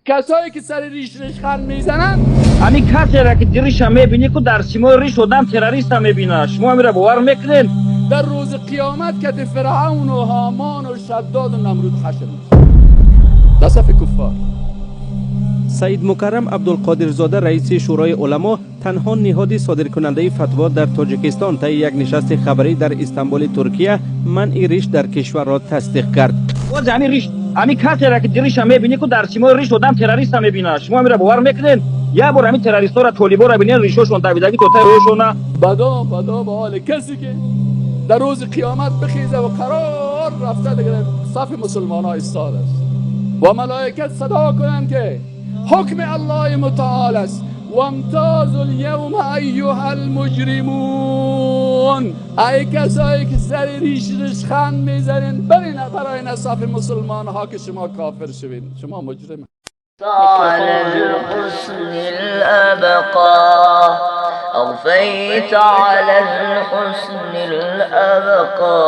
کسایی که سر ریش ریشخند میزنن. Ҳамин касеро ки риша мебинӣ ку, дар симои риш одам террориста мебина. Шумо ҳамира бовар мекунед? در روز قیامت کت فرعون و هامان و شداد و نمرود حشر میشه در صف کفار. Саид Мукаррам Абдулқодирзода, раиси Шӯрои уламо, танҳо ниҳоди содиркунандаи фатво дар Тоҷикистон, таи як нишасти хабарӣ дар Истанбули Туркия манъи риш дар кишварро тасдиқ кард. Боз ҳамин риш, ҳамин касеро ки риша мебинӣ ку, дар симои риш одам террориста мебина. Шумо ҳамира бовар мекунед? Як бор ҳамин террористҳоро, толиборо бинед, ришошон давидагӣ то таи рӯшона. بدا بدا به حال کسی که در روز قیامت بخیزه و قرار رفته دیگه در صف مسلمان ها ایستاده است و ملائکت صدا کنند که حکم الله متعال است: وامتازوا اليوم ایها المجرمون. ای کسایی که سر ریش ریشخند میزنین، برین برای صف مسلمان ها که شما کافر شوین، شما مجرم. على الحسن الأبقى، أضفيت على الحسن الأبقى.